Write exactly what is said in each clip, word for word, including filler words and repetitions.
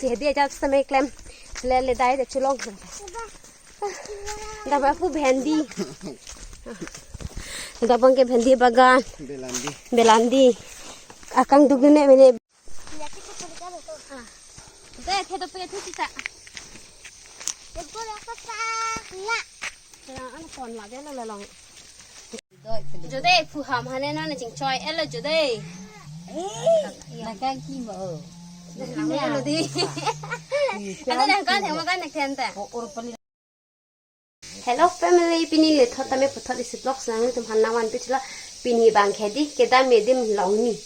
Hedi ajat sitame klem. Le le dai de chulong. Dak ba pu bhendi. Dak abang ke bhendi bagan. Belandi. Belandi. Akangduk ne mene. De, the dope, the sita. Kena an pon lage lo, lo long. Jo de, phu ham hane non chingchoi-et lo jo de. Eh, nakang ki mo. Lo di. Ada yang kan, yang makan nak tenta. Hello family, pini le thot tame puthot isi vlog si nanglitum aphan nangvanpi thulo. Pini abang ke hedi kedam adim longni.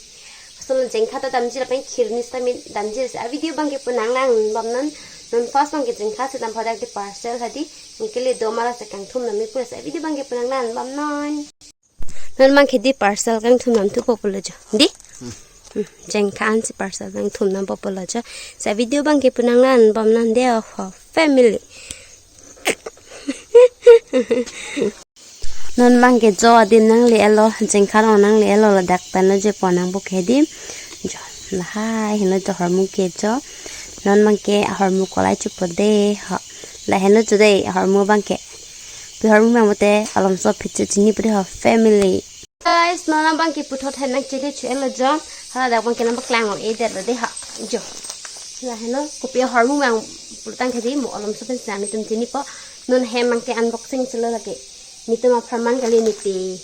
Asol jengkha ta damji lapen khirni sitame damji, lasi a video abang ke pu nanglangdun bomnon. Non first abang ke jengkha si dam, hadak di parcel hedi. Anke le do ma lasi kangthum nangmi pu, lasi a video abang ke pu nanglangdun bomnon. Non abang ke hedi parcel kangthum nangthupo pulo jo. Di? Hmm, jengkha ansi parcel kangthum nangpo pulo jo. Lasi a video abang ke pu nanglangdun bomnon de ho family. Non abang ke jo adim nangle-et lo, jengkha along nangle-et lo, ladak pen lo je pon nangpo ke hedi. Jo, lahai henlo jo ahormu ke jo. Non abang ke ahormu kolai chupo de ho. La henlo jo de ahormu abang ke. Pi ahormu abang pute alomso phit che chinipo de ho family. Guys, non abang ke puthot hen nangchele chu-et lo jo. Hala dak abang ke nangpaklang-et lo de ha. Jo. La henlo kopi ahormu abang pulotangte hedi mo alomso pen si nanglitum chinipo. Non hem abang ke unboxing si lo lake. Netum apharman kali, niti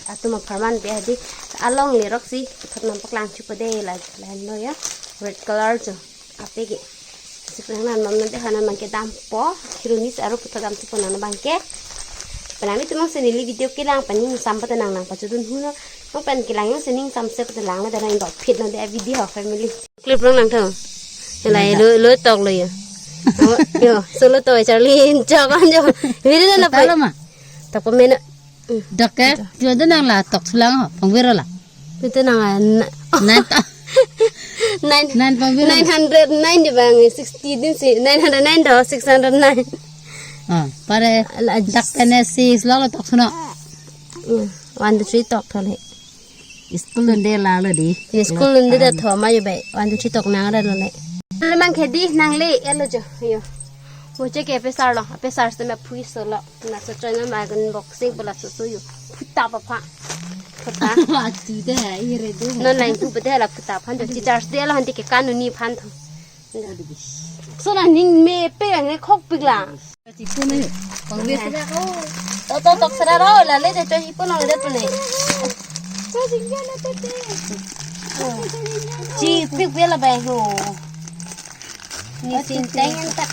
atum apharman pe hedi. Along lerok si puthot nangpaklang chupo de la, la henlo ya. Red color jo. Ape ke. Lasi pu nanglangdun bomnon de, hanan abang ke dampo. Khirni si aro puthot dam chupo non abang ke. Penang netum nangsi neli video kelang pen ning sam pute nanglang pachudun huno. Nang pen kelang jongsi ning sam se pute lang lo de, nang dok phit non de a video ho family. Clip rong nangtho. Helai lo, lo tok lo yo. Yo, solo to Charlie chok an jo. Video na Talo pai. Ma? Tok pamena. Dokke, jo de nang la tok thulang ho, pangvir la. Pi te nang an. Nine ta. Nine, Nine pangvir. Nine hundred nine di bang, sixty din si, nine hundred nine do, six hundred nine. Oh, pare Ala dak tene six lo lo tok thuno. Hmm, one, two, three tok tho le. School dunde la lo di. School dunde da tho ma yo bai. One, two, three tok nang ra lo le. Le abang ke hedi nangle-et lo jo. Yo. Mo che ke pesar lo, pesar sitame phui so lo. Na so choi na ma gan boxing bola so so yo. Phuta pa pha. Phuta. Ati de hai re do. Non lain pu pute la phuta phan jo. Teachers' Day lo hanti ke kanuni phan tho. So la ning me pe ang ne khok pik la. Chipu na yo. Pangvir sida ko. To to tok sida ro la le de cho chipu na le de tu ne. Chi pik pe la bai ho. Ni sin teng en ta.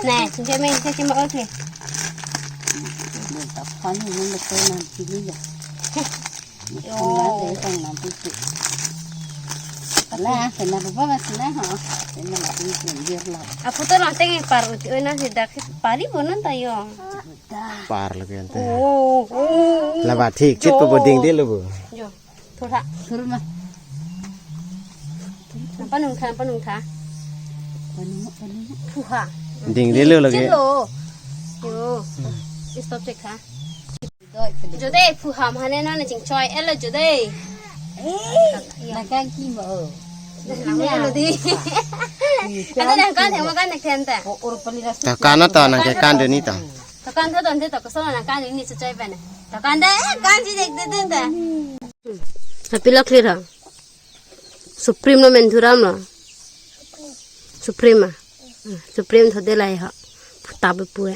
Na, je me ke ke ma oke. Ni ta pani ni le ko na chi ni ya. Yo. Ala, kena baba mas na ho. Kena la pun pun dia la. Apo to lang teng par uti oi na si dak pari bonan ta yo. Par lagi ante. Oh, oh. Laba thik chit po boding di lo bo. Jo. Thora. Thora ma. Nampa nung tha, nampa nung tha. Panu, panu. Phuha. Ding di lo lagi. Chit lo. Yo. Stop check ha. Jo de, phu ham hane non chingchoi-et lo jo de. Eh, nakang ki mo. Lo di. Ada nang kan, yang makan nak tenta. Ta kan ta nang ke kan de ni ta. Ta kan tho don de ta ko so nang kan ni choi pen. Ta kan de, kan ji dek de tenta. Happy lo clear ha. Supreme lo men thuram lo. Supreme a. Supreme tho de lai ha. Phuta be pu e.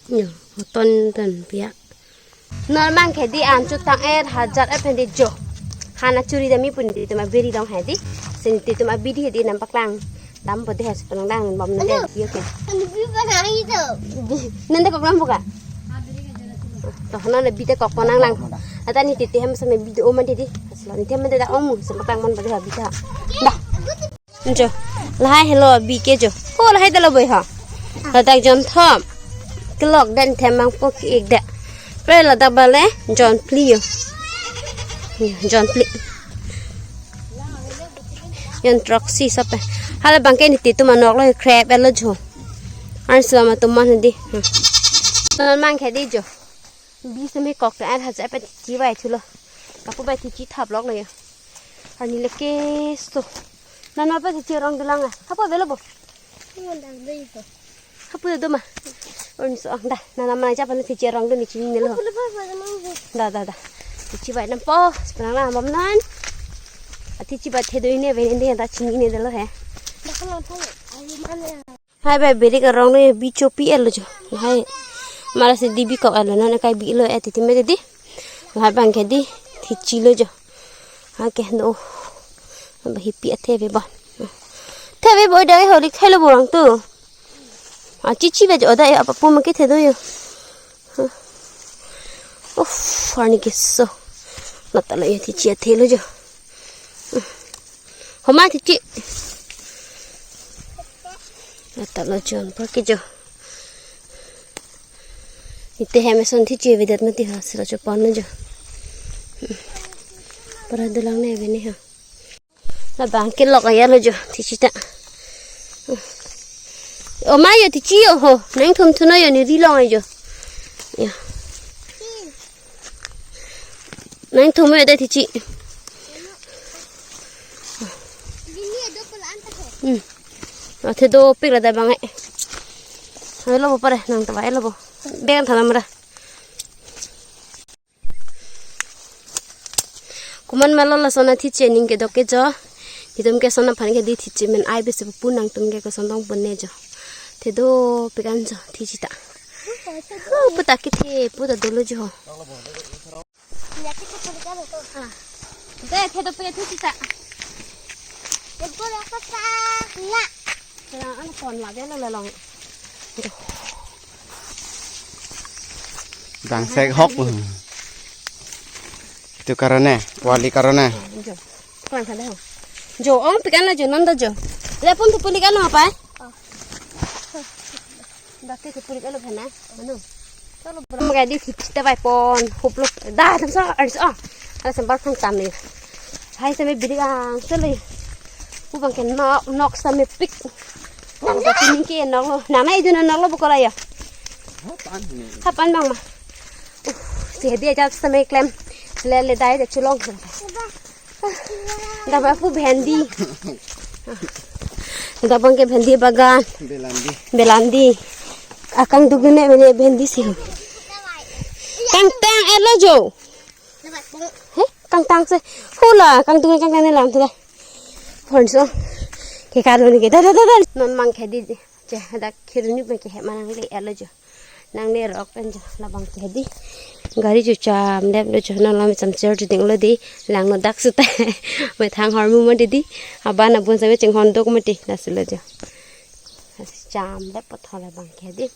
Yo, ton ton pia. Non abang ke hedi an chutang-et hajar ephen di jo. Hana churi dami pun di tuma biri dong hedi. Sen di tuma bidi hedi nampaklang. Dam pute has penang dang bom nang di oke. Anu bi pa nang itu. Nang de kok lam buka. Toh non le bi te kok penang lang. Ata ni titi hem same bi de oman di di. Aslo ni hem de da omu same klang mon pute ha bi ta. Dah. Jo. Lahai helo bi ke jo. Ko lahai dalo boi ha. Ladak jon thom. Kelok den themang po ki ek da. Pre ladak bale jon phli yo. Jon phli. Jon throksi sape. Hala abang ke ni ti tum anok lo krep elo jo. An sua ma tum man di. Ton abang ke di jo. Bi seme kok te an haja pe ti vai thulo. Kapu bai ti chi thap lok lo yo. Ani le ke so. Nana pa thichi arong dolang a. Hapu avelo bo. Hapu do ma. Oi so ang da. Nana mana cha pa thichi arong do ne chininelo. Da da da. Thichi bai nampo. Sepanang na bom non. Athichi bai thedo ine bai ne da chininedelo he. Hai bai birik arong no bi chopi elo jo. Hai. Mara si di bikok elo non kai bilo e titi me di. Hai bang ke di thichi lo jo. Ha ke no. Ba hipi athe be ba. The be bo dai holi khelo borang tu. A chichi be jo dai apa pu ma ke thedo yo. Uff, ani ke so. Natala yo thichi athe lo jo. Homa thichi. Natala jon pa ke jo. Ite hem eson thichi avedet mati ha sila chopon lo jo. Para dolang ne ave ne ha. Labang kelok aya lo jo thichi ta. O ma yo thichi yo ho. Nangthum thuno yo ne ri long ayo. Yo. Nangthum yo da thichi. Hmm. Athe dopik la da bang e. Elo bo pare nang ta elo bo. Beng thanam ra. Komat ma lo lason athichi aning kedok ke jo. Netum ke son aphan ke di thichi men ai besi pu nangtum ke koson tong pon ne jo. The dopik an jo thichi ta. Pu ta kethe pu ta dolo jo. Te the dopik thichi ta. Selang an kon la de lo long. Dangsek hok. Itu karone, wali karone. Jo. Klang khan de ho. Jo, ongpik an la jo, non da jo. Le pon tu puli kan apa? Dak ke puli kan lo phana. Manu. Chalo, bro. Mga di thichi ta bai pon. Huplo. Da, tam sa, ar sa. Ala sambar phang tam ni. Hai same birik ang sele. Pu bang ke nok, nok same pik. Ang sa pining ke nok lo. Nana idu na nok lo bukola ya. Hapan bang ma. Uh, si hedi aja same klem. Le le dai de chulong. Da ba pu bhendi. Da bang ke bhendi bagan. Belandi. Belandi. Akang dugune mene bhendi si. Kangtang elo jo. He? Kangtang se. Hula, kangtung kangtang ne lam tu da. Phone so. Ke kalu ni ke. Da, da, da, da. Non mang ke di. Che, dak khiruni bang ke he manang le elo jo. Nang ne rok pen jo. Labang ke di. Gari jo cham dep lo jo. Non lam cham cher jo ding lo di. Lang no dak suta. Methang hormu mo di di. Aban abun sa chinghon dok mo di. Das lo jo. Cham dep po thola bang ke di.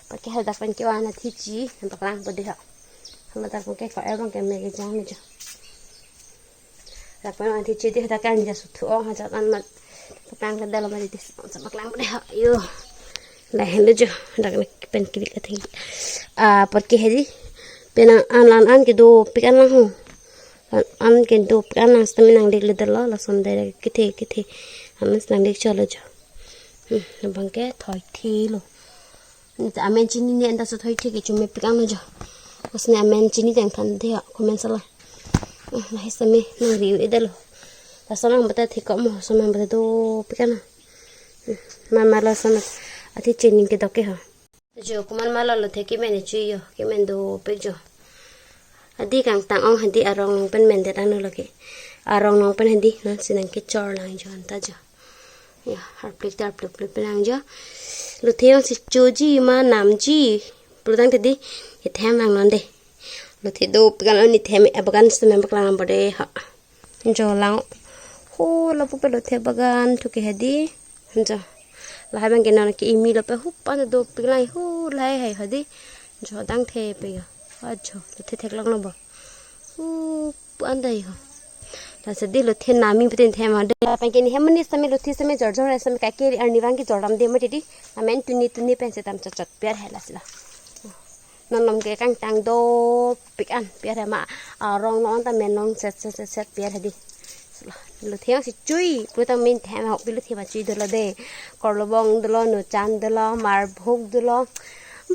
Bang ke dak pen ke wana thichi. Bak lang po di ha. Hama dak bang ke ko er bang ke me ke jang ni jo. Dak pen wana thichi di dak kan ja suthu ong ha jat an mat. Paklang ke dalo ma di dis. Sa paklang po di ha. Yo. La hen di jo. Dak na pen kiri ka thing. Ah, por ke he di. Pen an an an ke dopik an lang ho. An an ke dopik an lang sitame nang dik le dalo lason dai kethe kethe. Amen nang dik cholo jo. Hmm, bang ke thoi thi lo. Nita amen chinine anta so thoi thi ke chume pik ang lo jo. Usne amen chini tang than de ha, comment sala. Hmm, lahai same nang ri u edalo. Lason ang bata thi ko mo, so mang bata dopik ano. Hmm, mama lason athichi aning kedok ke ha. Jo, komat ma lo lothe kemen chu yo, kemen dopik jo. Adi kangtang ong hedi arong nong pen mendet ano lake. Arong nong pen hedi non si nang kechor lang jo anta jo. Ya, harplik ta harplik plik plik lang jo. Lothe ong si choji ma namji. Pulotangte di, kethem lang non de. Lothe dopik an oni them abagan sitame bak lang bo de ha. Jo lang. Ho lapu pe lothe bagan thu ke hedi. Jo. Lahai bang ke non ke imi lo pe hup an dopik lang hu lahai hai hedi. Jo dang the pe yo. A jo lothe thek lang no bo. Hup an dai ho. Lasi di lothe nami peten the ma de. Bang ke ni hem ni sitame lothe sitame jor jor sitame ka ke arni bang ke jor ram de ma di. Amen tuni tuni pen setam chot chot piar hai lasi la. Non lom ke kangtang dopik an, piar ma, arong non ta men non set set set set piar hedi. Lothe si chui, pulotang men the ma, pi lothe ma chui dolo de. Korlobong dolo, nochan dolo, marbhuk dolo.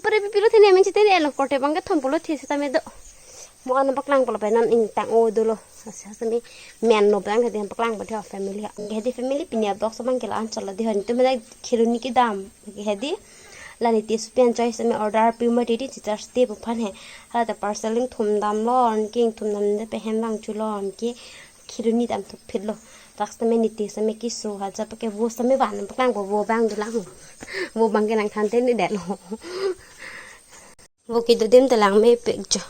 Pare pi lothe ne men chite ne lo, korte bang ke thom pulothe sitame do. Mo an paklang polo pen non ingtang-o dolo. Asa sami men no bang hedi paklang polo family ha. Hedi family pini a-vlog so bang ke la-an cholo di hon. Tum hedi khiruni kedam. Hedi la Nitish pen choi sami order pi mati di Teachers' Day pu aphan he. Hala ta parcel ingthum damlo, anke ingthum damde pehem vangchulo, anke khiruni damthup phitlo. Dak sami Nitish sami keso ha, ja pake vo sami van paklang vo, vo bang dolang. Vo bang ke nangthan te ni detlo. Vo kedo adim ta langmepik jo.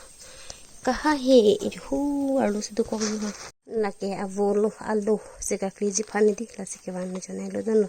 Kaha he, hu, arlo si dokok ni ha. Lake avo lo, alo si kakliji aphan hedi, lasi kevan jo nai lo dono.